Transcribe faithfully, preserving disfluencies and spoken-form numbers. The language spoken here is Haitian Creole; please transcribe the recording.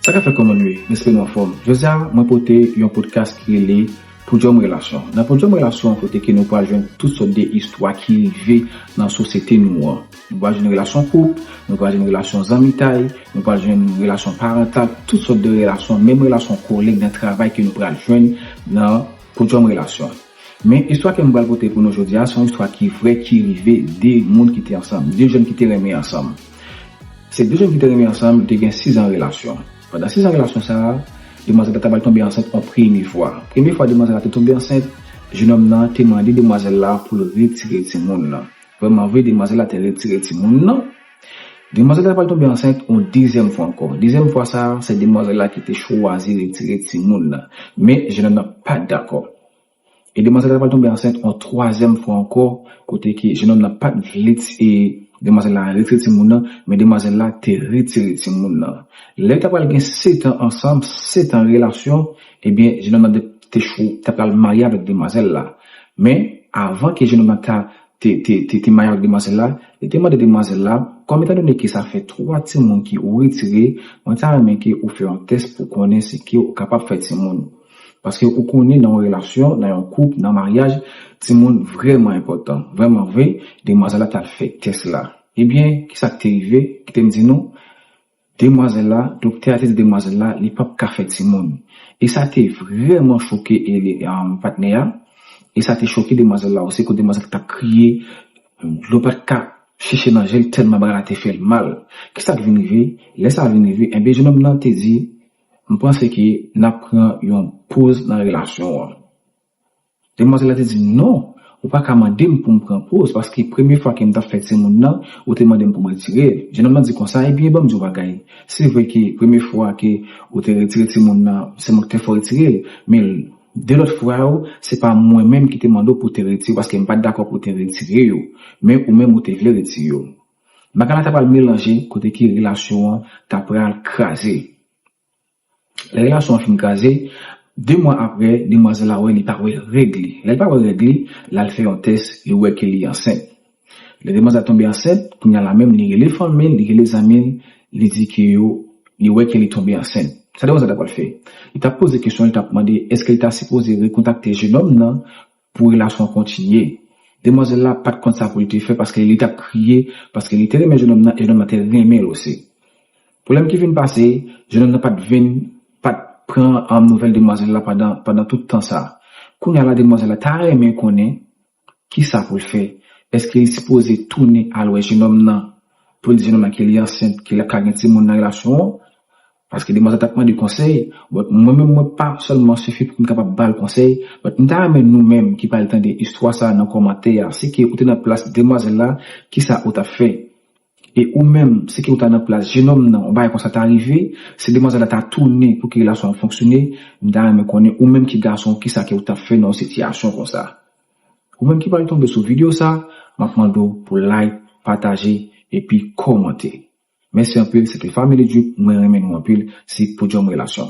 Sa ka fè, kòman nou ye? M espere nou anfòm. Jodi a, mwen pote yon podcast ki rele Podyòm Relasyon. Nan Podyòm Relasyon, kote ke nou pral jwenn tout sòt de istwa ki rive nan sosyete nou an. Nou pral jwenn relasyon koup, nou pral jwenn relasyon zanmitay, nou pral jwenn relasyon parantal, tout sòt de relasyon, menm relasyon kolèg nan travay ke nou pral jwenn nan Podyòm Relasyon. Men istwa ke m pral pote pou nou jodi a, se yon istwa ki vrè, ki rive de moun ki te ansanm, de jèn ki te renmen ansanm. Se de jèn ki te renmen ansanm, yo te gen sis an relasyon. Pandan sis an relasyon sa a, demwazèl la ta pral tonbe ansent yon premye fwa. Premye fwa demwazèl la te tonbe ansent, jenòm nan te mande demwazèl la pou l retire timoun nan. Vrèman vre, demwazèl la te retire timoun nan. Demwazèl la pral tonbe ansent yon dezyèm fwa ankò. Dezyèm fwa sa a, se demwazèl la ki te chwazi retire timoun nan. Men, jenòm nan pa t dakò. E demwazèl la pral tonbe ansent yon twazyèm fwa ankò, kote ke jenòm nan pa t vle ti-, e demwazèl la retire timoun nan, men demwazèl la te retire timoun nan. Lè ta pral gen sèt an ansanm, sèt an relasyon, ebyen, jenòm nan te, te chou-, ta pral marye avèk demwazèl la. Men, avan ke jenòm nan ta, te, te, te, te marye avèk demwazèl la, li te mande demwazèl la, kòm etandone ke sa fè twa timoun ke ou retire, mwen ta renmen ke ou fè yon tès pou konnen si ke ou kapab fè timoun. Paske ou konnen nan yon relasyon, nan yon koup, nan maryaj, timoun vrèman enpòtan. Vrèman vre, demwazèl la t al fè tès la. Ebyen, kisa k te rive? Kite m di nou, demwazèl la, doktè a te di demwazèl la, li p ap ka fè timoun. E sa te vrèman choke e, e, um, patnè a. E sa te choke demwazèl la osi, kote demwazèl t ap kriye, dlo pa t ka chiche nan je l tèlman bagay la te fè l mal. Kisa k vin rive? Lè sa vin rive, enben, jenòm nan te di, "M panse ke n ap pran yon poz nan relasyon an." Demwazèl la te di, "Non, ou pa ka mande m pou m pran poz, paske premye fwa ke m t ap fè timoun nan, ou te mande m pou m retire l." Jenòm nan di konsa, "Ebyen, ban m di w bagay. Se vre ke premye fwa ke ou te retire timoun nan, se mwen ki te fè w retire l. Men de lòt fwa yo, se pa mwen menm ki te mande w pou w te retire, paske m pa t dakò pou w te retire yo. Men ou menm ou te vle retire yo." Bagay la ta pral melanje, kote ke relasyon an ta pral kraze. Lè relasyon an fin kraze, de mwa apre, demwazèl la wè li pa wè règ li. Lè l pa wè règ li, l al fè yon tès, li wè ke li ansent. Lè demwazèl la tonbe ansent, kounye a la menm, li rele fanmi l, li rele zanmi l, li di ke yo, li wè ke li tonbe ansent. Sa demwazèl la pral fè? Li t ap poze kesyon, li t ap mande èske li ta sipoze rekontakte jenòm nan pou relasyon an kontinye. Demwazèl la pa t konn sa pou li te fè paske li t ap kriye, paske li te renmen jenòm nan, e jenòm nan te renmen l osi. Pwoblèm ki vin pase, jenòm nan pa t vin, pa t pran, um, nouvèl demwazèl la pandan, pandan tout tan sa. Kounye a la, demwazèl la ta renmen konnen kisa pou l fè. Èske li sipoze tounen al wè jenòm nan pou l di jenòm nan ke li ansent, ke l ap ka gen timoun nan relasyon an? Paske demwazèl t ap mande konsèy. But mwen menm, mwen pa sèlman sifi pou m kapab ba l konsèy, but m ta renmen nou menm ki pral tande istwa sa a nan kòmantè a, si ke ou te nan plas demwazèl la, kisa ou t ap fè? E ou menm, si ke ou ta nan plas jenòm nan, yon bagay konsa ta rive, si demwazèl la ta tounen pou ke relasyon an fonksyone, m ta renmen konnen ou menm ki gason, kisa ke ou t ap fè nan yon sitiyasyon konsa? Ou menm ki pral tonbe sou videyo sa, m ap mande w pou like, pataje, epi kòmante. Mèsi anpil, se te Family Drip, mwen renmen nou anpil, se Podyòm Relasyon.